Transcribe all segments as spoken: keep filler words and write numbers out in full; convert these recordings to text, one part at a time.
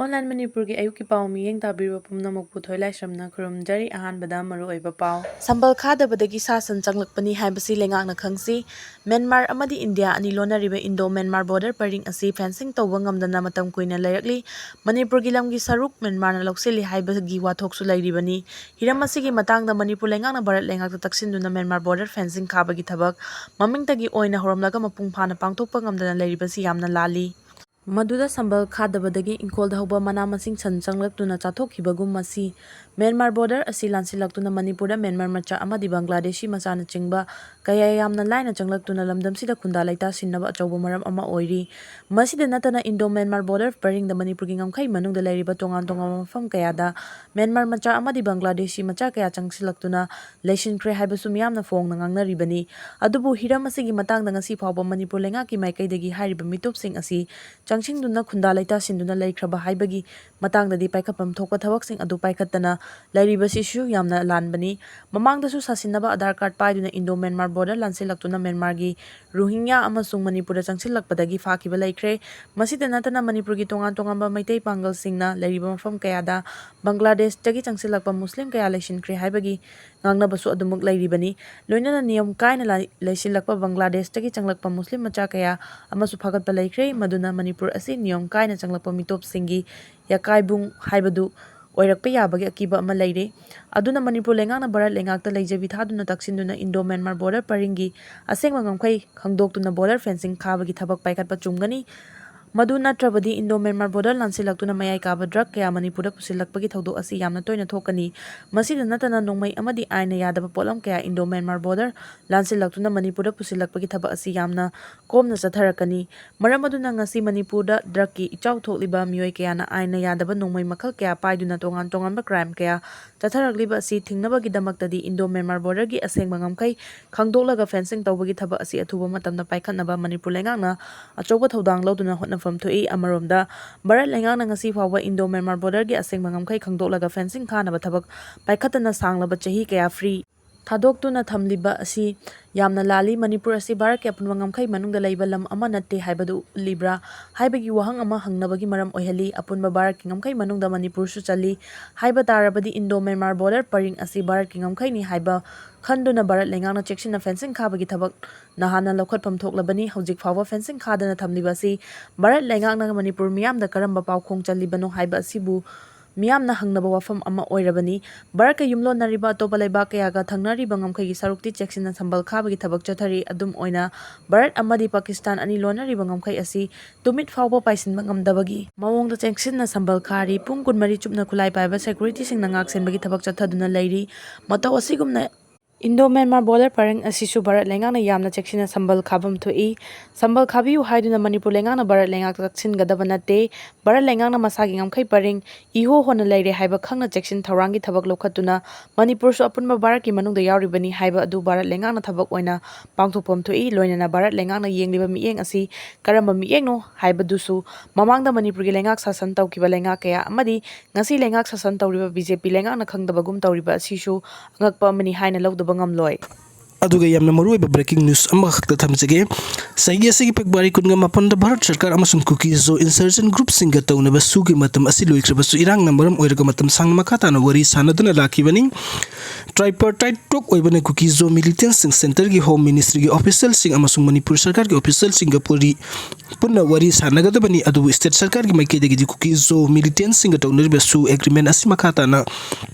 Online ꯃꯅꯤꯄꯨꯔꯒꯤ ꯑꯌꯨꯛꯀꯤ ꯄꯥꯎ ꯃꯤꯠꯌꯦꯡ ꯇꯥꯕꯤꯔꯤꯕ ꯄꯨꯝꯅꯃꯛꯄꯨ ꯊꯣꯏꯂꯥꯏꯁ꯭ꯔꯝꯅ ꯈꯨꯔꯨꯝꯖꯔꯤ꯫ ꯑꯍꯥꯟꯕꯗ ꯃꯔꯨꯑꯣꯏꯕ ꯄꯥꯎ꯫ ꯁꯝꯕꯜ ꯈꯥꯗꯕꯗꯒꯤ ꯁꯥ ꯁꯟ ꯆꯪꯂꯛꯄꯅꯤ ꯍꯥꯏꯕꯁꯤ ꯂꯩꯉꯥꯛꯅ ꯈꯪꯁꯤ꯫ ꯃ꯭ꯌꯥꯟꯃꯥꯔ ꯑꯃꯗꯤ ꯏꯟꯗꯤꯌꯥ ꯑꯅꯤ ꯂꯣꯟꯅꯔꯤꯕ ꯏꯟꯗꯣ ꯃ꯭ꯌꯥꯟꯃꯥꯔ ꯕꯣꯔꯗꯔ ꯄꯔꯤꯡ ꯑꯁꯤ ꯐꯦꯟꯁꯤꯡ ꯇꯧꯕ ꯉꯝꯗꯅ ꯃꯇꯝ ꯀꯨꯏꯅ ꯂꯩꯔꯛꯂꯤ꯫ ꯃꯅꯤꯄꯨꯔꯒꯤ ꯂꯝꯒꯤ ꯁꯔꯨꯛ ꯃ꯭ꯌꯥꯟꯃꯥꯔꯅ ꯂꯧꯁꯤꯜꯂꯤ ꯍꯥꯏꯕꯒꯤ ꯋꯥꯊꯣꯛꯁꯨ ꯂꯩꯔꯤꯕꯅꯤ꯫ ꯍꯤꯔꯝ ꯑꯁꯤꯒꯤ ꯃꯇꯥꯡꯗ ꯃꯅꯤꯄꯨꯔ ꯂꯩꯉꯥꯛꯅ ꯚꯥꯔꯠ ꯂꯩꯉꯥꯛꯇ ꯇꯛꯁꯤꯟꯗꯨꯅ ꯃ꯭ꯌꯥꯟꯃꯥꯔ ꯕꯣꯔꯗꯔ ꯐꯦꯟꯁꯤꯡ ꯈꯥꯕꯒꯤ ꯊꯕꯛ ꯃꯃꯤꯡꯇꯒꯤ ꯑꯣꯏꯅ ꯍꯧꯔꯝꯂꯒ ꯃꯄꯨꯡ ꯐꯥꯅ ꯄꯥꯡꯊꯣꯛꯄ ꯉꯝꯗꯅ ꯂꯩꯔꯤꯕꯁꯤ ꯌꯥꯝꯅ ꯂꯥꯜꯂꯤ꯫ ꯃꯗꯨꯗ ꯁꯝꯕꯜ ꯈꯥꯗꯕꯗꯒꯤ ꯏꯪꯈꯣꯜꯗ ꯍꯧꯕ ꯃꯅꯥ ꯃꯁꯤꯡ ꯁꯟ ꯆꯪꯂꯛꯇꯨꯅ ꯆꯥꯊꯣꯛꯈꯤꯕꯒꯨꯝ ꯃꯁꯤ ꯃ꯭ꯌꯥꯟꯃꯥꯔ ꯕꯣꯔꯗꯔ ꯑꯁꯤ ꯂꯥꯟꯁꯤꯜꯂꯛꯇꯨꯅ ꯃꯅꯤꯄꯨꯔꯗ ꯃ꯭ꯌꯥꯟꯃꯥꯔ ꯃꯆꯥ ꯑꯃꯗꯤ ꯕꯪꯒ꯭ꯂꯥꯗꯦꯁꯤ ꯃꯆꯥꯅꯆꯤꯡꯕ ꯀꯌꯥ ꯌꯥꯝꯅ ꯂꯥꯏꯅ ꯆꯪꯂꯛꯇꯨꯅ ꯂꯝꯗꯝꯁꯤꯗ ꯈꯨꯟꯗꯥ ꯂꯩꯇꯥꯁꯤꯟꯅꯕ ꯑꯆꯧꯕ ꯃꯔꯝ ꯑꯃ ꯑꯣꯏꯔꯤ꯫ ꯃꯁꯤꯗ ꯅꯠꯇꯅ ꯏꯟꯗꯣ ꯃ꯭ꯌꯥꯟꯃꯥꯔ ꯕꯣꯔꯗꯔ ꯄꯔꯤꯡꯗ ꯃꯅꯤꯄꯨꯔꯒꯤ ꯉꯝꯈꯩ ꯃꯅꯨꯡꯗ ꯂꯩꯔꯤꯕ ꯇꯣꯉꯥꯟ ꯇꯣꯉꯥꯟꯕ ꯃꯐꯝ ꯀꯌꯥꯗ ꯃ꯭ꯌꯥꯟꯃꯥꯔ ꯃꯆꯥ ꯑꯃꯗꯤ ꯕꯪꯒ꯭ꯂꯥꯗꯦꯁꯤ ꯃꯆꯥ ꯀꯌꯥ ꯆꯪꯁꯤꯜꯂꯛꯇꯨꯅ ꯂꯩꯁꯤꯟꯈ꯭ꯔꯦ ꯍꯥꯏꯕꯁꯨ ꯃꯤꯌꯥꯝꯅ ꯐꯣꯡꯅ ꯉꯥꯡꯅꯔꯤꯕꯅꯤ꯫ ꯑꯗꯨꯕꯨ ꯍꯤꯔꯝ ꯑꯁꯤꯒꯤ ꯃꯇꯥꯡꯗ ꯉꯁꯤ ꯐꯥꯎꯕ ꯃꯅꯤꯄꯨꯔ ꯂꯩꯉꯥꯛꯀꯤ ꯃꯥꯏꯀꯩꯗꯒꯤ ꯍꯥꯏꯔꯤꯕ ꯃꯤꯇꯣꯞꯁꯤꯡ ꯑꯁꯤ ꯆꯪꯁꯤꯟꯗꯨꯅ ꯈꯨꯟꯗꯥ ꯂꯩꯇꯥꯁꯤꯟꯗꯨꯅ ꯂꯩꯈ꯭ꯔꯕ ꯍꯥꯏꯕꯒꯤ ꯃꯇꯥꯡꯗꯗꯤ ꯄꯥꯏꯈꯠꯐꯝ ꯊꯣꯛꯄ ꯊꯕꯛꯁꯤꯡ ꯑꯗꯨ ꯄꯥꯏꯈꯠꯇꯅ ꯂꯩꯔꯤꯕꯁꯤꯁꯨ ꯌꯥꯝꯅ ꯂꯥꯟꯕꯅꯤ꯫ ꯃꯃꯥꯡꯗꯁꯨ ꯁꯥꯁꯤꯟꯅꯕ ꯑꯙꯥꯔ ꯀꯥꯔꯗ ꯄꯥꯏꯗꯨꯅ ꯏꯟꯗꯣ ꯃ꯭ꯌꯥꯟꯃꯥꯔ ꯕꯣꯔꯗꯔ ꯂꯥꯟꯁꯤꯜꯂꯛꯇꯨꯅ ꯃ꯭ꯌꯥꯟꯃꯥꯔꯒꯤ ꯔꯣꯍꯤꯡꯌꯥ ꯑꯃꯁꯨꯡ ꯃꯅꯤꯄꯨꯔꯗ ꯆꯪꯁꯤꯜꯂꯛꯄꯗꯒꯤ ꯐꯥꯈꯤꯕ ꯂꯩꯈ꯭ꯔꯦ꯫ ꯃꯁꯤꯗ ꯅꯠꯇꯅ ꯃꯅꯤꯄꯨꯔꯒꯤ ꯇꯣꯉꯥꯟ ꯇꯣꯉꯥꯟꯕ ꯃꯩꯇꯩ ꯄꯥꯡꯒꯜꯁꯤꯡꯅ ꯂꯩꯔꯤꯕ ꯃꯐꯝ ꯀꯌꯥꯗ ꯕꯪꯒ꯭ꯂꯥꯗꯦꯁꯇꯒꯤ ꯆꯪꯁꯤꯜꯂꯛꯄ ꯃꯨꯁꯂꯤꯝ ꯀꯌꯥ ꯂꯩꯁꯤꯟꯈ꯭ꯔꯦ ꯍꯥꯏꯕꯒꯤ ꯉꯥꯡꯅꯕꯁꯨ ꯑꯗꯨꯃꯛ ꯂꯩꯔꯤꯕꯅꯤ꯫ ꯂꯣꯏꯅꯅ ꯅꯤꯌꯣꯝ ꯀꯥꯏꯅ ꯂꯥ-, ꯂꯩꯁꯤꯜꯂꯛꯄ ꯕꯪꯒ꯭ꯂꯥꯗꯦꯁꯇꯒꯤ ꯆꯪꯂꯛꯄ ꯃꯨꯁꯂꯤꯝ ꯃꯆꯥ ꯀꯌꯥ ꯑꯃꯁꯨ ꯐꯥꯒꯠꯄ ꯂꯩꯈ꯭ꯔꯦ, ꯃꯗꯨꯅ ꯃꯅꯤꯄꯨꯔ ꯑꯁꯤ ꯅꯤꯌꯣꯝ ꯀꯥꯏꯅ ꯆꯪꯂꯛꯄ ꯃꯤꯇꯣꯞꯁꯤꯡꯒꯤ ꯌꯥꯀꯥꯏꯕꯨꯡ ꯍꯥꯏꯕꯗꯨ ꯑꯣꯏꯔꯛꯄ ꯌꯥꯕꯒꯤ ꯑꯀꯤꯕ ꯑꯃ ꯂꯩꯔꯦ꯫ ꯑꯗꯨꯅ ꯃꯅꯤꯄꯨꯔ ꯂꯩꯉꯥꯛꯅ ꯚꯥꯔꯠ ꯂꯩꯉꯥꯛꯇ ꯂꯩꯖꯕꯤ ꯊꯥꯗꯨꯅ ꯇꯛꯁꯤꯟꯗꯨꯅ ꯏꯟꯗꯣ ꯃ꯭ꯌꯥꯟꯃꯥꯔ ꯕꯣꯔꯗꯔ ꯄꯔꯤꯡꯒꯤ ꯑꯁꯦꯡꯕ ꯉꯝꯈꯩ ꯈꯪꯗꯣꯛꯇꯨꯅ ꯕꯣꯔꯗꯔ ꯐꯦꯟꯁꯤꯡ ꯈꯥꯕꯒꯤ ꯊꯕꯛ ꯄꯥꯏꯈꯠꯄ ꯆꯨꯝꯒꯅꯤ꯫ ꯃꯗꯨ ꯅꯠꯇ꯭ꯔꯕꯗꯤ ꯏꯟꯗꯣ ꯃ꯭ꯌꯥꯟꯃꯥꯔ ꯕꯣꯔꯗꯔ ꯂꯥꯟꯁꯤꯜꯂꯛꯇꯨꯅ ꯃꯌꯥꯏ ꯀꯥꯕ ꯗ꯭ꯔꯒ ꯀꯌꯥ ꯃꯅꯤꯄꯨꯔꯗ ꯄꯨꯁꯤꯜꯂꯛꯄꯒꯤ ꯊꯧꯗꯣꯛ ꯑꯁꯤ ꯌꯥꯝꯅ ꯇꯣꯏꯅ ꯊꯣꯛꯀꯅꯤ꯫ ꯃꯁꯤꯗ ꯅꯠꯇꯅ ꯅꯣꯡꯃꯩ ꯑꯃꯗꯤ ꯑꯥꯏꯟꯅ ꯌꯥꯗꯕ ꯄꯣꯠꯂꯝ ꯀꯌꯥ ꯏꯟꯗꯣ ꯃ꯭ꯌꯥꯟꯃꯥꯔ ꯕꯣꯔꯗꯔ ꯂꯥꯟꯁꯤꯜꯂꯛꯇꯨꯅ ꯃꯅꯤꯄꯨꯔꯗ ꯄꯨꯁꯤꯜꯂꯛꯄꯒꯤ ꯊꯕꯛ ꯑꯁꯤ ꯌꯥꯝꯅ ꯀꯣꯝꯅ ꯆꯠꯊꯔꯛꯀꯅꯤ꯫ ꯃꯔꯝ ꯑꯗꯨꯅ ꯉꯁꯤ ꯃꯅꯤꯄꯨꯔꯗ ꯗ꯭ꯔꯒꯀꯤ ꯏꯆꯥꯎ ꯊꯣꯛꯂꯤꯕ ꯃꯤꯑꯣꯏ ꯀꯌꯥꯅ ꯑꯥꯏꯟꯅ ꯌꯥꯗꯕ ꯅꯣꯡꯃꯩ ꯃꯈꯜ ꯀꯌꯥ ꯄꯥꯏꯗꯨꯅ ꯇꯣꯉꯥꯟ ꯇꯣꯉꯥꯟꯕ ꯀ꯭ꯔꯥꯏꯝ ꯀꯌꯥ ꯆꯠꯊꯔꯛꯂꯤꯕ ꯑꯁꯤ ꯊꯤꯡꯅꯕꯒꯤꯗꯃꯛꯇꯗꯤ ꯏꯟꯗꯣ ꯃ꯭ꯌꯥꯟꯃꯥꯔ ꯕꯣꯔꯗꯔꯒꯤ ꯑꯁꯦꯡꯕ ꯉꯝꯈꯩ ꯈꯪꯗꯣꯛꯂꯒ ꯐꯦꯟꯁꯤꯡ ꯇꯧꯕꯒꯤ ꯊꯕꯛ ꯑꯁꯤ ꯑꯊꯨꯕ ꯃꯇꯝꯗ ꯄꯥꯏꯈꯠꯅꯕ ꯃꯅꯤꯄꯨꯔ ꯂꯩꯉꯥꯛꯅ ꯑꯆꯧꯕ ꯊꯧꯗꯥꯡ ꯂꯧꯗꯨꯅ ꯍꯣꯠꯅꯐꯝ ꯊꯣꯛꯏ꯫ ꯑꯃꯔꯣꯝꯗ, ꯚꯥꯔꯠ ꯂꯩꯉꯥꯛꯅ ꯉꯁꯤ ꯐꯥꯎꯕ ꯏꯟꯗꯣ ꯃ꯭ꯌꯥꯟꯃꯥꯔ ꯕꯣꯔꯗꯔꯒꯤ ꯑꯁꯦꯡꯕ ꯉꯝꯈꯩ ꯈꯪꯗꯣꯛꯂꯒ ꯐꯦꯟꯁꯤꯡ ꯈꯥꯅꯕ ꯊꯕꯛ ꯄꯥꯏꯈꯠꯇꯅ ꯁꯥꯡꯂꯕ ꯆꯍꯤ ꯀꯌꯥ ꯐ꯭ꯔꯤ ꯊꯥꯗꯣꯛꯇꯨꯅ ꯊꯝꯂꯤꯕ ꯑꯁꯤ ꯌꯥꯝꯅ ꯂꯥꯜꯂꯤ꯫ ꯃꯅꯤꯄꯨꯔ ꯑꯁꯤ ꯚꯥꯔꯠꯀꯤ ꯑꯄꯨꯟꯕ ꯉꯝꯈꯩ ꯃꯅꯨꯡꯗ ꯂꯩꯕ ꯂꯝ ꯑꯃ ꯅꯠꯇꯦ ꯍꯥꯏꯕꯗꯨ ꯎꯠꯂꯤꯕ꯭ꯔꯥ ꯍꯥꯏꯕꯒꯤ ꯋꯥꯍꯪ ꯑꯃ ꯍꯪꯅꯕꯒꯤ ꯃꯔꯝ ꯑꯣꯏꯍꯜꯂꯤ꯫ ꯑꯄꯨꯟꯕ ꯚꯥꯔꯠꯀꯤ ꯉꯝꯈꯩ ꯃꯅꯨꯡꯗ ꯃꯅꯤꯄꯨꯔꯁꯨ ꯆꯜꯂꯤ ꯍꯥꯏꯕ ꯇꯥꯔꯕꯗꯤ, ꯏꯟꯗꯣ ꯃ꯭ꯌꯥꯟꯃꯥꯔ ꯕꯣꯔꯗꯔ ꯄꯔꯤꯡ ꯑꯁꯤ ꯚꯥꯔꯠꯀꯤ ꯉꯝꯈꯩꯅꯤ ꯍꯥꯏꯕ ꯈꯟꯗꯨꯅ ꯚꯥꯔꯠ ꯂꯩꯉꯥꯛꯅ ꯆꯦꯛꯁꯤꯟꯅ ꯐꯦꯟꯁꯤꯡ ꯈꯥꯕꯒꯤ ꯊꯕꯛ ꯅꯍꯥꯟꯅ ꯂꯧꯈꯠꯐꯝ ꯊꯣꯛꯂꯕꯅꯤ꯫ ꯍꯧꯖꯤꯛ ꯐꯥꯎꯕ ꯐꯦꯟꯁꯤꯡ ꯈꯥꯗꯅ ꯊꯝꯂꯤꯕ ꯑꯁꯤ ꯚꯥꯔꯠ ꯂꯩꯉꯥꯛꯅ ꯃꯅꯤꯄꯨꯔ ꯃꯤꯌꯥꯝꯗ ꯀꯔꯝꯕ ꯄꯥꯎꯈꯣꯡ ꯆꯜꯂꯤꯕꯅꯣ ꯍꯥꯏꯕ ꯑꯁꯤꯕꯨ ꯃꯤꯌꯥꯝꯅ ꯍꯪꯅꯕ ꯋꯥꯐꯝ ꯑꯃ ꯑꯣꯏꯔꯕꯅꯤ꯫ ꯚꯥꯔꯠꯀ ꯌꯨꯝꯂꯣꯟꯅꯔꯤꯕ ꯑꯇꯣꯞꯄ ꯂꯩꯕꯥꯛ ꯀꯌꯥꯒ ꯊꯪꯅꯔꯤꯕ ꯉꯝꯈꯩꯒꯤ ꯁꯔꯨꯛꯇꯤ ꯆꯦꯛꯁꯤꯟꯅ ꯁꯝꯕꯜ ꯈꯥꯕꯒꯤ ꯊꯕꯛ ꯆꯠꯊꯔꯤ꯫ ꯑꯗꯨꯝ ꯑꯣꯏꯅ ꯚꯥꯔꯠ ꯑꯃꯗꯤ ꯄꯥꯀꯤꯁꯇꯥꯟ ꯑꯅꯤ ꯂꯣꯟꯅꯔꯤꯕ ꯉꯝꯈꯩ ꯑꯁꯤ ꯇꯨꯃꯤꯠ ꯐꯥꯎꯕ ꯄꯥꯏꯁꯤꯟꯕ ꯉꯝꯗꯕꯒꯤ ꯃꯑꯣꯡꯗ ꯆꯦꯛꯁꯤꯟꯅ ꯁꯝꯕꯜ ꯈꯥꯔꯤ꯫ ꯄꯨꯡ ꯀꯨꯟꯃꯔꯤ ꯆꯨꯞꯅ ꯈꯨꯠꯂꯥꯏ ꯄꯥꯏꯕ ꯁꯦꯀ꯭ꯌꯨꯔꯤꯇꯤꯁꯤꯡꯅ ꯉꯥꯛꯁꯦꯟꯕꯒꯤ ꯊꯕꯛ ꯆꯠꯊꯗꯨꯅ ꯂꯩꯔꯤ꯫ ꯃꯇꯧ ꯑꯁꯤꯒꯨꯝꯅ ꯏꯟꯗꯣ ꯃ꯭ꯌꯥꯟꯃꯥꯔ ꯕꯣꯔꯗꯔ ꯄꯔꯤꯡ ꯑꯁꯤꯁꯨ ꯚꯥꯔꯠ ꯂꯩꯉꯥꯛꯅ ꯌꯥꯝꯅ ꯆꯦꯛꯁꯤꯟꯅ ꯁꯝꯕꯜ ꯈꯥꯐꯝ ꯊꯣꯛꯏ꯫ ꯁꯝꯕꯜ ꯈꯥꯕꯤꯌꯨ ꯍꯥꯏꯗꯨꯅ ꯃꯅꯤꯄꯨꯔ ꯂꯩꯉꯥꯛꯅ ꯚꯥꯔꯠ ꯂꯩꯉꯥꯛꯇ ꯆꯪꯁꯤꯟꯒꯗꯕ ꯅꯠꯇꯦ꯫ ꯚꯥꯔꯠ ꯂꯩꯉꯥꯛꯅ ꯃꯁꯥꯒꯤ ꯉꯝꯈꯩ ꯄꯔꯤꯡ ꯏꯍꯣ ꯍꯣꯟꯅ ꯂꯩꯔꯦ ꯍꯥꯏꯕ ꯈꯪꯅ ꯆꯦꯛꯁꯤꯟ ꯊꯧꯔꯥꯡꯒꯤ ꯊꯕꯛ ꯂꯧꯈꯠꯇꯨꯅ ꯃꯅꯤꯄꯨꯔꯁꯨ ꯑꯄꯨꯟꯕ ꯚꯥꯔꯠꯀꯤ ꯃꯅꯨꯡꯗ ꯌꯥꯎꯔꯤꯕꯅꯤ ꯍꯥꯏꯕ ꯑꯗꯨ ꯚꯥꯔꯠ ꯂꯩꯉꯥꯛꯅ ꯊꯕꯛ ꯑꯣꯏꯅ ꯄꯥꯡꯊꯣꯛꯐꯝ ꯊꯣꯛꯏ꯫ ꯂꯣꯏꯅꯅ ꯚꯥꯔꯠ ꯂꯩꯉꯥꯛꯅ ꯌꯦꯡꯂꯤꯕ ꯃꯤꯠꯌꯦꯡ ꯑꯁꯤ ꯀꯔꯝꯕ ꯃꯤꯠꯌꯦꯡꯅꯣ ꯍꯥꯏꯕꯗꯨꯁꯨ ꯃꯃꯥꯡꯗ ꯃꯅꯤꯄꯨꯔꯒꯤ ꯂꯩꯉꯥꯛ ꯁꯥꯁꯟ ꯇꯧꯈꯤꯕ ꯂꯩꯉꯥꯛ ꯀꯌꯥ ꯑꯃꯗꯤ ꯉꯁꯤ ꯂꯩꯉꯥꯛ ꯁꯥꯁꯟ ꯇꯧꯔꯤꯕ ꯕꯤ ꯖꯦ ꯄꯤ ꯂꯩꯉꯥꯛꯅ ꯈꯪꯗꯕꯒꯨꯝ ꯇꯧꯔꯤꯕ ꯑꯁꯤꯁꯨ ꯑꯉꯛꯄ ꯑꯃꯅꯤ ꯍꯥꯏꯅ ꯂꯧꯗꯕ ꯉꯝꯂꯣꯏ꯫ ꯑꯗꯨꯒ ꯌꯥꯝꯅ ꯃꯔꯨꯑꯣꯏꯕ breaking news ꯑꯃꯈꯛꯇ ꯊꯝꯖꯒꯦ꯫ ꯆꯍꯤ ꯑꯁꯤꯒꯤ ꯐꯦꯕ꯭ꯔꯨꯋꯥꯔꯤ ꯀꯨꯟꯒ ꯃꯥꯄꯟꯗ ꯚꯥꯔꯠ ꯁꯔꯀꯥꯔ ꯑꯃꯁꯨꯡ ꯀꯨꯀꯤ ꯖꯣ insurgent groupꯁꯤꯡꯒ ꯇꯧꯅꯕ ꯁꯨꯒꯤ ꯃꯇꯝ ꯑꯁꯤ ꯂꯣꯏꯈ꯭ꯔꯕꯁꯨ, ꯏꯔꯥꯡꯅ ꯃꯔꯝ ꯑꯣꯏꯔꯒ ꯃꯇꯝ ꯁꯥꯡꯅ ꯃꯈꯥ ꯇꯥꯅ ꯋꯥꯔꯤ ꯁꯥꯟꯅꯗꯨꯅ ꯂꯥꯛꯈꯤꯕꯅꯤ꯫ Tripartite talk ꯑꯣꯏꯕꯅ ꯀꯨꯀꯤ ꯖꯣ militantꯁꯤꯡ, centreꯒꯤ Home Ministryꯒꯤ officialꯁꯤꯡ ꯑꯃꯁꯨꯡ ꯃꯅꯤꯄꯨꯔ ꯁꯔꯀꯥꯔꯒꯤ officialꯁꯤꯡꯒ ꯄꯨꯔꯤ ꯄꯨꯟꯅ ꯋꯥꯔꯤ ꯁꯥꯟꯅꯒꯗꯕꯅꯤ꯫ ꯑꯗꯨꯕꯨ state ꯁꯔꯀꯥꯔꯒꯤ ꯃꯥꯏꯀꯩꯗꯒꯤꯗꯤ ꯀꯨꯀꯤ ꯖꯣ militantꯁꯤꯡꯒ ꯇꯧꯅꯔꯤꯕ ꯁꯨ agreement ꯑꯁꯤ ꯃꯈꯥ ꯇꯥꯅ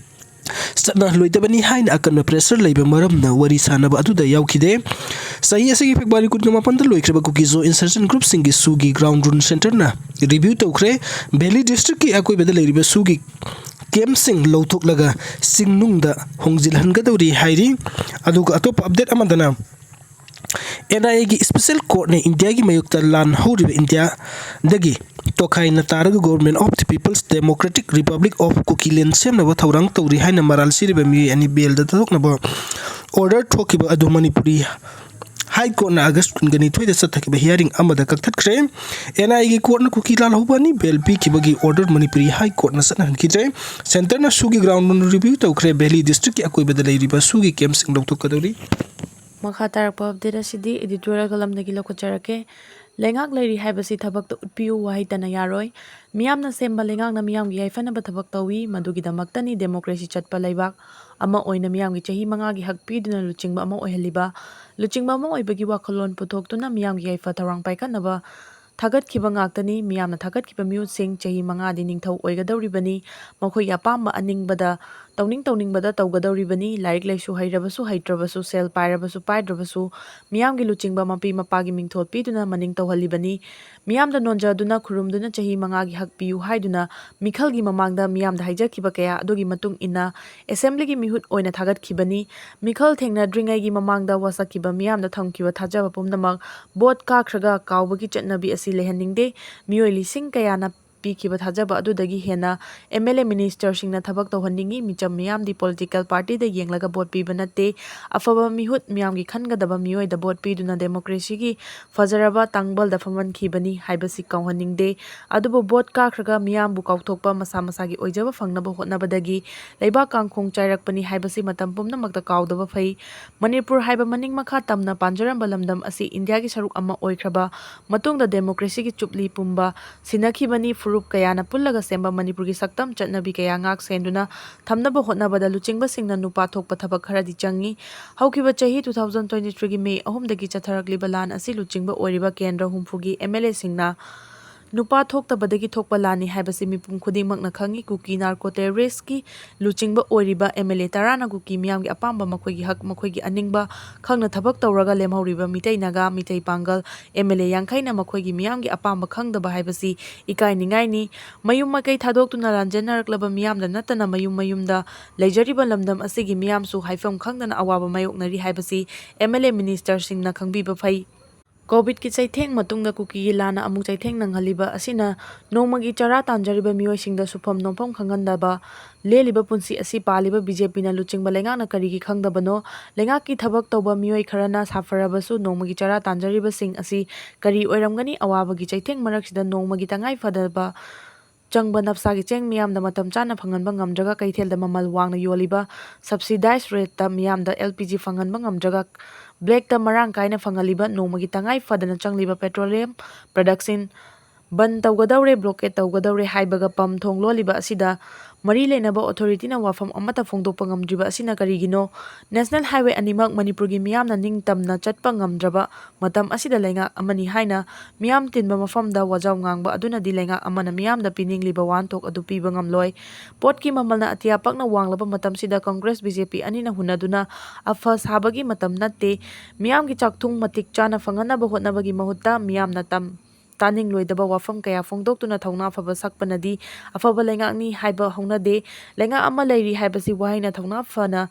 ꯆꯠꯅꯍꯜꯂꯣꯏꯗꯕꯅꯤ ꯍꯥꯏꯅ ꯑꯀꯟꯕ pressure ꯂꯩꯕ ꯃꯔꯝꯅ ꯋꯥꯔꯤ ꯁꯥꯟꯅꯕ ꯑꯗꯨꯗ ꯌꯥꯎꯈꯤꯗꯦ꯫ ꯆꯍꯤ ꯑꯁꯤꯒꯤ ꯐꯦꯕ꯭ꯔꯨꯋꯥꯔꯤ ꯀꯨꯟꯒ ꯃꯥꯄꯟꯗ ꯂꯣꯏꯈ꯭ꯔꯕ ꯀꯨꯀꯤ ꯖꯣ insurgent groupꯁꯤꯡꯒꯤ ꯁꯨꯒꯤ ground rule centreꯅ review ꯇꯧꯈ꯭ꯔꯦ꯫ Valley districtꯀꯤ ꯑꯀꯣꯏꯕꯗ ꯂꯩꯔꯤꯕ ꯁꯨꯒꯤ campꯁꯤꯡ ꯂꯧꯊꯣꯛꯂꯒ ꯆꯤꯡꯅꯨꯡꯗ ꯍꯣꯡꯖꯤꯜꯍꯟꯒꯗꯧꯔꯤ ꯍꯥꯏꯔꯤ꯫ ꯑꯗꯨꯒ ꯑꯇꯣꯞꯄ update ꯑꯃꯗꯅ, N I Aꯒꯤ special courtꯅ ꯏꯟꯗꯤꯌꯥꯒꯤ ꯃꯥꯌꯣꯛꯇ ꯂꯥꯟ ꯍꯧꯔꯤꯕ ꯏꯟꯗꯤꯌꯥꯗꯒꯤ ꯇꯣꯈꯥꯏꯅ ꯇꯥꯔꯒ Government of the People's Democratic Republic of Kukiland ꯁꯦꯝꯅꯕ ꯊꯧꯔꯥꯡ ꯇꯧꯔꯤ ꯍꯥꯏꯅ ꯃꯔꯥꯜ ꯁꯤꯔꯤꯕ ꯃꯤꯑꯣꯏ ꯑꯅꯤ bailꯗ ꯊꯥꯗꯣꯛꯅꯕ order ꯊꯣꯛꯈꯤꯕ ꯑꯗꯨ ꯃꯅꯤꯄꯨꯔꯤ ꯍꯥꯏ ꯀꯣꯔꯠꯅ ꯑꯥꯒꯁ ꯀꯨꯟꯒ ꯅꯤꯊꯣꯏꯗ ꯆꯠꯊꯈꯤꯕ ꯍꯤꯌꯥꯔꯤꯡ ꯑꯃꯗ ꯀꯛꯊꯠꯈ꯭ꯔꯦ꯫ ꯑꯦꯟ ꯑꯥꯏ ꯑꯦꯒꯤ ꯀꯣꯔꯠꯅ ꯀꯨꯀꯤꯂꯥꯜ ꯍꯧꯕꯥꯅꯤ ꯕꯦꯜ ꯄꯤꯈꯤꯕꯒꯤ ꯑꯣꯔꯗꯔ ꯃꯅꯤꯄꯨꯔꯤ ꯍꯥꯏ ꯀꯣꯔꯠꯅ ꯆꯠꯅꯍꯟꯈꯤꯗ꯭ꯔꯦ꯫ ꯁꯦꯟꯇꯔꯅ ꯁꯨꯒꯤ ꯒ꯭ꯔꯥꯎꯟ ꯔꯤꯚ꯭ꯌꯨ ꯇꯧꯈ꯭ꯔꯦ꯫ ꯚꯦꯂꯤ ꯗꯤꯁꯇ꯭ꯔꯤꯛꯀꯤ ꯑꯀꯣꯏꯕꯗ ꯂꯩꯔꯤꯕ ꯁꯨꯒꯤ ꯀꯦꯝꯞꯁꯤꯡ ꯂꯧꯊꯣꯛꯀꯗꯧꯔꯤ꯫ ꯃꯈꯥ ꯇꯥꯔꯛꯄ ꯑꯞꯗꯦꯠ ꯑꯁꯤꯗꯤ ꯏꯗꯤꯇꯣꯔꯤꯌꯦꯜ ꯀꯂꯝꯗꯒꯤ ꯂꯧꯈꯠꯆꯔꯛꯀꯦ꯫ ꯂꯩꯉꯥꯛ ꯂꯩꯔꯤ ꯍꯥꯏꯕꯁꯤ ꯊꯕꯛꯇ ꯎꯠꯄꯤꯌꯨ ꯋꯥꯍꯩ ꯇꯅ ꯌꯥꯔꯣꯏ꯫ ꯃꯤꯌꯥꯝꯅ ꯁꯦꯝꯕ ꯂꯩꯉꯥꯛꯅ ꯃꯤꯌꯥꯝꯒꯤ ꯌꯥꯏꯐꯅꯕ ꯊꯕꯛ ꯇꯧꯏ꯫ ꯃꯗꯨꯒꯤꯗꯃꯛꯇꯅꯤ ꯗꯦꯃꯣꯀ꯭ꯔꯦꯁꯤ ꯆꯠꯄ ꯂꯩꯕꯥꯛ ꯑꯃ ꯑꯣꯏꯅ ꯃꯤꯌꯥꯝꯒꯤ ꯆꯍꯤ ꯃꯉꯥꯒꯤ ꯍꯛ ꯄꯤꯗꯨꯅ ꯂꯨꯆꯤꯡꯕ ꯑꯃ ꯑꯣꯏꯍꯜꯂꯤꯕ꯫ ꯂꯨꯆꯤꯡꯕ ꯑꯃ ꯑꯣꯏꯕꯒꯤ ꯋꯥꯈꯜꯂꯣꯟ ꯄꯨꯊꯣꯛꯇꯨꯅ ꯃꯤꯌꯥꯝꯒꯤ ꯌꯥꯏꯐ ꯊꯧꯔꯥꯡ ꯄꯥꯏꯈꯠꯅꯕ ꯊꯥꯒꯠꯈꯤꯕ ꯉꯥꯛꯇꯅꯤ꯫ ꯃꯤꯌꯥꯝꯅ ꯊꯥꯒꯠꯈꯤꯕ ꯃꯤꯍꯨꯠꯁꯤꯡ ꯆꯍꯤ ꯃꯉꯥꯗꯤ ꯅꯤꯡꯊꯧ ꯑꯣꯏꯒꯗꯧꯔꯤꯕꯅꯤ꯫ ꯃꯈꯣꯏꯒꯤ ꯑꯄꯥꯝꯕ ꯑꯅꯤꯡꯕꯗ, ꯇꯧꯅꯤꯡ ꯇꯧꯅꯤꯡꯕꯗ ꯇꯧꯒꯗꯧꯔꯤꯕꯅꯤ꯫ ꯂꯥꯏꯔꯤꯛ ꯂꯥꯏꯁꯨ ꯍꯩꯔꯕꯁꯨ ꯍꯩꯇ꯭ꯔꯕꯁꯨ, ꯁꯦꯜ ꯄꯥꯏꯔꯕꯁꯨ ꯄꯥꯏꯗ꯭ꯔꯕꯁꯨ, ꯃꯤꯌꯥꯝꯒꯤ ꯂꯨꯆꯤꯡꯕ ꯃꯄꯤ ꯃꯄꯥꯒꯤ ꯃꯤꯡꯊꯣꯜ ꯄꯤꯗꯨꯅ ꯃꯅꯤꯡ ꯇꯧꯍꯜꯂꯤꯕꯅꯤ꯫ ꯃꯤꯌꯥꯝꯗ ꯅꯣꯟꯖꯗꯨꯅ ꯈꯨꯔꯨꯝꯗꯨꯅ ꯆꯍꯤ ꯃꯉꯥꯒꯤ ꯍꯛ ꯄꯤꯌꯨ ꯍꯥꯏꯗꯨꯅ ꯃꯤꯈꯜꯒꯤ ꯃꯃꯥꯡꯗ ꯃꯤꯌꯥꯝꯗ ꯍꯥꯏꯖꯈꯤꯕ ꯀꯌꯥ ꯑꯗꯨꯒꯤ ꯃꯇꯨꯡ ꯏꯟꯅ ꯑꯦꯁꯦꯝꯕ꯭ꯂꯤꯒꯤ ꯃꯤꯍꯨꯠ ꯑꯣꯏꯅ ꯊꯥꯒꯠꯈꯤꯕꯅꯤ꯫ ꯃꯤꯈꯜ ꯊꯦꯡꯅꯗ꯭ꯔꯤꯉꯩꯒꯤ ꯃꯃꯥꯡꯗ ꯋꯥꯁꯛꯈꯤꯕ ꯃꯤꯌꯥꯝꯗ ꯊꯝꯈꯤꯕ ꯊꯥꯖꯕ ꯄꯨꯝꯅꯃꯛ ꯚꯣꯠ ꯀꯥꯈ꯭ꯔꯒ ꯀꯥꯎꯕꯒꯤ ꯆꯠꯅꯕꯤ ꯑꯁꯤ ꯂꯩꯍꯟꯅꯤꯡꯗꯦ꯫ ꯃꯤꯑꯣꯏ ꯂꯤꯁꯤꯡ ꯀꯌꯥꯅ ꯄꯤꯈꯤꯕ ꯊꯥꯖꯕ ꯑꯗꯨꯗꯒꯤ ꯍꯦꯟꯅ ꯑꯦꯝ ꯑꯦꯜ ꯑꯦ ꯃꯤꯅꯤꯁꯇꯔꯁꯤꯡꯅ ꯊꯕꯛ ꯇꯧꯍꯟꯅꯤꯡꯏ꯫ ꯃꯤꯆꯝ ꯃꯤꯌꯥꯝꯗꯤ ꯄꯣꯂꯤꯇꯤꯀꯦꯜ ꯄꯥꯔꯇꯤꯗ ꯌꯦꯡꯂꯒ ꯚꯣꯠ ꯄꯤꯕ ꯅꯠꯇꯦ꯫ ꯑꯐꯕ ꯃꯤꯍꯨꯠ, ꯃꯤꯌꯥꯝꯒꯤ ꯈꯟꯒꯗꯕ ꯃꯤꯑꯣꯏꯗ ꯚꯣꯠ ꯄꯤꯗꯨꯅ ꯗꯦꯃꯣꯀ꯭ꯔꯦꯁꯤꯒꯤ ꯐꯖꯔꯕ ꯇꯥꯡꯕꯜꯗ ꯐꯝꯍꯟꯈꯤꯕꯅꯤ ꯍꯥꯏꯕꯁꯤ ꯀꯥꯎꯍꯟꯅꯤꯡꯗꯦ꯫ ꯑꯗꯨꯕꯨ ꯚꯣꯠ ꯀꯥꯈ꯭ꯔꯒ ꯃꯤꯌꯥꯝꯕꯨ ꯀꯥꯎꯊꯣꯛꯄ, ꯃꯁꯥ ꯃꯁꯥꯒꯤ ꯑꯣꯏꯖꯕ ꯐꯪꯅꯕ ꯍꯣꯠꯅꯕꯗꯒꯤ ꯂꯩꯕꯥꯛ ꯀꯥꯡꯈꯣꯡ ꯆꯥꯏꯔꯛꯄꯅꯤ ꯍꯥꯏꯕꯁꯤ ꯃꯇꯝ ꯄꯨꯝꯅꯃꯛꯇ ꯀꯥꯎꯗꯕ ꯐꯩ꯫ ꯃꯅꯤꯄꯨꯔ ꯍꯥꯏꯕ ꯃꯅꯤꯡ ꯃꯈꯥ ꯇꯝꯅ ꯄꯥꯟꯖꯔꯝꯕ ꯂꯝꯗꯝ ꯑꯁꯤ ꯏꯟꯗꯤꯌꯥꯒꯤ ꯁꯔꯨꯛ ꯑꯃ ꯑꯣꯏꯈ꯭ꯔꯕ ꯃꯇꯨꯡꯗ ꯗꯦꯃꯣꯀ꯭ꯔꯦꯁꯤꯒꯤ ꯆꯨꯞꯂꯤ ꯄꯨꯝꯕ ꯁꯤꯟꯅꯈꯤꯕꯅꯤ꯫ ꯐꯨꯔꯨꯞ ꯀꯌꯥꯅ ꯄꯨꯜꯂꯒ ꯁꯦꯝꯕ ꯃꯅꯤꯄꯨꯔꯒꯤ ꯁꯛꯇꯝ ꯆꯠꯅꯕꯤ ꯀꯌꯥ ꯉꯥꯛ ꯁꯦꯟꯗꯨꯅ ꯊꯝꯅꯕ ꯍꯣꯠꯅꯕꯗ ꯂꯨꯆꯤꯡꯕꯁꯤꯡꯅ ꯅꯨꯄꯥ ꯊꯣꯛꯄ ꯊꯕꯛ ꯈꯔꯗꯤ ꯆꯪꯏ꯫ ꯍꯧꯈꯤꯕ ꯆꯍꯤ two thousand twenty threeꯒꯤ ꯃꯦ ꯑꯍꯨꯝꯗꯒꯤ ꯆꯠꯊꯔꯛꯂꯤꯕ ꯂꯥꯟ ꯑꯁꯤ ꯂꯨꯆꯤꯡꯕ ꯑꯣꯏꯔꯤꯕ ꯀꯦꯟꯗ꯭ꯔ ꯍꯨꯝꯐꯨꯒꯤ ꯑꯦꯝ ꯑꯦꯜ ꯑꯦꯁꯤꯡꯅ ꯅꯨꯄꯥ ꯊꯣꯛꯇꯕꯗꯒꯤ ꯊꯣꯛꯄ ꯂꯥꯟꯅꯤ ꯍꯥꯏꯕꯁꯤ ꯃꯤꯄꯨꯝ ꯈꯨꯗꯤꯡꯃꯛꯅ ꯈꯪꯏ꯫ ꯀꯨꯀꯤ ꯅꯥꯔꯀꯣ ꯇꯦꯔꯣꯔꯤꯁ꯭ꯠꯀꯤ ꯂꯨꯆꯤꯡꯕ ꯑꯣꯏꯔꯤꯕ ꯑꯦꯝ ꯑꯦꯜ ꯑꯦ ꯇꯔꯥꯅ ꯀꯨꯀꯤ ꯃꯤꯌꯥꯝꯒꯤ ꯑꯄꯥꯝꯕ, ꯃꯈꯣꯏꯒꯤ ꯍꯛ, ꯃꯈꯣꯏꯒꯤ ꯑꯅꯤꯡꯕ ꯈꯪꯅ ꯊꯕꯛ ꯇꯧꯔꯒ ꯂꯦꯝꯍꯧꯔꯤꯕ ꯃꯤꯇꯩ ꯅꯥꯒꯥ, ꯃꯤꯇꯩ ꯄꯥꯡꯒꯜ, ꯑꯦꯝ ꯑꯦꯜ ꯑꯦ ꯌꯥꯡꯈꯩꯅ ꯃꯈꯣꯏꯒꯤ ꯃꯤꯌꯥꯝꯒꯤ ꯑꯄꯥꯝꯕ ꯈꯪꯗꯕ ꯍꯥꯏꯕꯁꯤ ꯏꯀꯥꯏꯅꯤꯡꯉꯥꯏꯅꯤ꯫ ꯃꯌꯨꯝ ꯃꯀꯩ ꯊꯥꯗꯣꯛꯇꯨꯅ ꯂꯥꯟꯖꯦꯟꯅꯔꯛꯂꯕ ꯃꯤꯌꯥꯝꯗ ꯅꯠꯇꯅ ꯃꯌꯨꯝ ꯃꯌꯨꯝꯗ ꯂꯩꯖꯔꯤꯕ ꯂꯝꯗꯝ ꯑꯁꯤꯒꯤ ꯃꯤꯌꯥꯝꯁꯨ ꯍꯥꯏꯐꯝ ꯈꯪꯗꯅ ꯑꯋꯥꯕ ꯃꯥꯌꯣꯛꯅꯔꯤ ꯍꯥꯏꯕꯁꯤ ꯑꯦꯝ ꯑꯦꯜ ꯑꯦ ꯃꯤꯅꯤꯁꯇꯔꯁꯤꯡꯅ ꯈꯪꯕꯤꯕ ꯐꯩ꯫ ꯀꯣꯚꯤꯗꯀꯤ ꯆꯩꯊꯦꯡ ꯃꯇꯨꯡꯗ ꯀꯨꯀꯤꯒꯤ ꯂꯥꯟꯅ ꯑꯃꯨꯛ ꯆꯩꯊꯦꯡ ꯅꯪꯍꯜꯂꯤꯕ ꯑꯁꯤꯅ ꯅꯣꯡꯃꯒꯤ ꯆꯔꯥ ꯇꯥꯟꯖꯔꯤꯕ ꯃꯤꯑꯣꯏꯁꯤꯡꯗ ꯁꯨꯐꯝ ꯅꯣꯝꯐꯝ ꯈꯪꯍꯟꯗꯕ, ꯂꯦꯜꯂꯤꯕ ꯄꯨꯟꯁꯤ ꯑꯁꯤ ꯄꯥꯜꯂꯤꯕ ꯕꯤ ꯖꯦ ꯄꯤꯅ ꯂꯨꯆꯤꯡꯕ ꯂꯩꯉꯥꯛꯅ ꯀꯔꯤꯒꯤ ꯈꯪꯗꯕꯅꯣ? ꯂꯩꯉꯥꯛꯀꯤ ꯊꯕꯛ ꯇꯧꯕ ꯃꯤꯑꯣꯏ ꯈꯔꯅ ꯁꯥꯐꯔꯕꯁꯨ ꯅꯣꯡꯃꯒꯤ ꯆꯔꯥ ꯇꯥꯟꯖꯔꯤꯕꯁꯤꯡ ꯑꯁꯤ ꯀꯔꯤ ꯑꯣꯏꯔꯝꯒꯅꯤ? ꯑꯋꯥꯕꯒꯤ ꯆꯩꯊꯦꯡ ꯃꯔꯛꯁꯤꯗ ꯅꯣꯡꯃꯒꯤ ꯇꯉꯥꯏ ꯐꯗꯕ ꯆꯪꯕ ꯅꯞꯁꯥꯒꯤ ꯆꯦꯡ ꯃꯤꯌꯥꯝꯗ ꯃꯇꯝ ꯆꯥꯅ ꯐꯪꯍꯟꯕ ꯉꯝꯗ꯭ꯔꯒ, ꯀꯩꯊꯦꯜꯗ ꯃꯃꯜ ꯋꯥꯡꯅ ꯌꯣꯜꯂꯤꯕ, subsidized rate ꯇ ꯃꯤꯌꯥꯝꯗ L P G ꯐꯪꯍꯟꯕ ꯉꯝꯗ꯭ꯔꯒ, black ꯇ ꯃꯔꯥꯡ ꯀꯥꯏꯅ ꯐꯪꯍꯜꯂꯤꯕ, ꯅꯣꯡꯃꯒꯤ ꯇꯉꯥꯏ ꯐꯗꯅ ꯆꯪꯂꯤꯕ petroleum production ꯕꯟ ꯇꯧꯒꯗꯧꯔꯦ, blockade ꯇꯧꯒꯗꯧꯔꯦ ꯍꯥꯏꯕꯒ ꯄꯝ ꯊꯣꯡ ꯂꯣꯜꯂꯤꯕ ꯑꯁꯤꯗ ꯃꯔꯤ ꯂꯩꯅꯕ authority ꯅ ꯋꯥꯐꯝ ꯑꯃꯠꯇ ꯐꯣꯡꯗꯣꯛꯄ ꯉꯝꯗ꯭ꯔꯤꯕ ꯑꯁꯤꯅ ꯀꯔꯤꯒꯤꯅꯣ? National Highway ꯑꯅꯤꯃꯛ ꯃꯅꯤꯄꯨꯔꯒꯤ ꯃꯤꯌꯥꯝꯅ ꯅꯤꯡꯇꯝꯅ ꯆꯠꯄ ꯉꯝꯗ꯭ꯔꯕ ꯃꯇꯝ ꯑꯁꯤꯗ ꯂꯩꯉꯥꯛ ꯑꯃꯅꯤ ꯍꯥꯏꯅ ꯃꯤꯌꯥꯝ ꯇꯤꯟꯕ ꯃꯐꯝꯗ ꯋꯥꯖꯥꯎ ꯉꯥꯡꯕ ꯑꯗꯨꯅꯗꯤ ꯂꯩꯉꯥꯛ ꯑꯃꯅ ꯃꯤꯌꯥꯝꯗ ꯄꯤꯅꯤꯡꯂꯤꯕ ꯋꯥꯍꯟꯊꯣꯛ ꯑꯗꯨ ꯄꯤꯕ ꯉꯝꯂꯣꯏ꯫ ꯄꯣꯠꯀꯤ ꯃꯃꯜꯅ ꯑꯇꯤꯌꯥ ꯄꯛꯅ ꯋꯥꯡꯂꯕ ꯃꯇꯝꯁꯤꯗ Congress B J P ꯑꯅꯤꯅ ꯍꯨꯟꯅꯗꯨꯅ ꯑꯐ ꯁꯥꯕꯒꯤ ꯃꯇꯝ ꯅꯠꯇꯦ꯫ ꯃꯤꯌꯥꯝꯒꯤ ꯆꯥꯛꯊꯨꯡ ꯃꯇꯤꯛ ꯆꯥꯅ ꯐꯪꯍꯟꯅꯕ ꯍꯣꯠꯅꯕꯒꯤ ꯃꯍꯨꯠꯇ ꯃꯤꯌꯥꯝꯅ ꯇꯝ ꯇꯥꯅꯤꯡꯂꯣꯏꯗꯕ ꯋꯥꯐꯝ ꯀꯌꯥ ꯐꯣꯡꯗꯣꯛꯇꯨꯅ ꯊꯧꯅꯥ ꯐꯕ ꯁꯛꯄꯅꯗꯤ ꯑꯐꯕ ꯂꯩꯉꯥꯛꯅꯤ ꯍꯥꯏꯕ ꯍꯧꯅꯗꯦ꯫ ꯂꯩꯉꯥꯛ ꯑꯃ ꯂꯩꯔꯤ ꯍꯥꯏꯕꯁꯤ ꯋꯥꯍꯩꯅ ꯊꯧꯅꯥ ꯐꯅ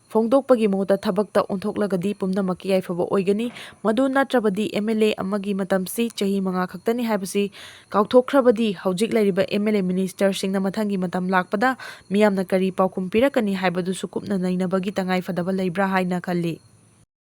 ꯐꯣꯡꯗꯣꯛꯄꯒꯤ ꯃꯍꯨꯠꯇ ꯊꯕꯛꯇ ꯑꯣꯟꯊꯣꯛꯂꯒꯗꯤ ꯄꯨꯝꯅꯃꯛꯀꯤ ꯌꯥꯏꯐꯕ ꯑꯣꯏꯒꯅꯤ꯫ ꯃꯗꯨ ꯅꯠꯇ꯭ꯔꯕꯗꯤ M L A ꯑꯃꯒꯤ ꯃꯇꯝꯁꯤ ꯆꯍꯤ ꯃꯉꯥ ꯈꯛꯇꯅꯤ ꯍꯥꯏꯕꯁꯤ ꯀꯥꯎꯊꯣꯛꯈ꯭ꯔꯕꯗꯤ ꯍꯧꯖꯤꯛ ꯂꯩꯔꯤꯕ M L A minister ꯁꯤꯡꯅ ꯃꯊꯪꯒꯤ ꯃꯇꯝ ꯂꯥꯛꯄꯗ ꯃꯤꯌꯥꯝꯅ ꯀꯔꯤ ꯄꯥꯎꯈꯨꯝ ꯄꯤꯔꯛꯀꯅꯤ ꯍꯥꯏꯕꯗꯨꯁꯨ ꯀꯨꯞꯅ ꯅꯩꯅꯕꯒꯤ ꯇꯉꯥꯏ ꯐꯗꯕ ꯂꯩꯕ꯭ꯔꯥ ꯍꯥꯏꯅ ꯈꯜꯂꯤ꯫